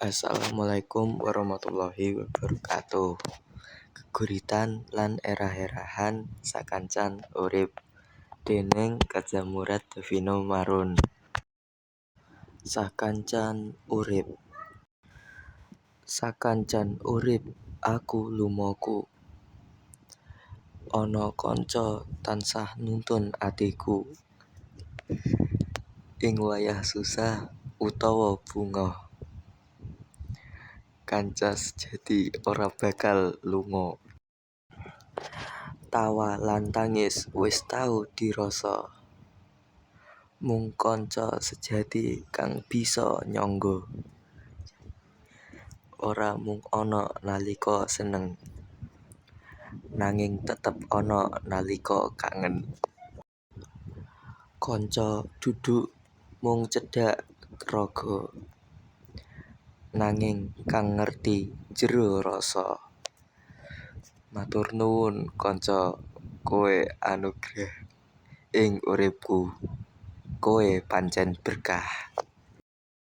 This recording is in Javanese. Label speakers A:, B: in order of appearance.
A: Assalamualaikum warahmatullahi wabarakatuh. Geguritan lan erah-erahan sakancan urip dening Kajamurad Davino Marun. Sakancan urip. Sakancan urip aku lumaku. Ana kanca tansah nuntun atiku. Ing wayah susah utawa bungah. Kanca sejati ora bakal lunga. Tawa lan tangis wis tau dirasa. Mung kanca sejati kang bisa nyangga. Ora mung ana nalika seneng, nanging tetep ana nalika kangen. Kanca dudu mung cedhak raga, nanging kang ngerti jero rasa. Matur nuwun kanca, kowe anugrah ing uripku. Kowe pancen berkah.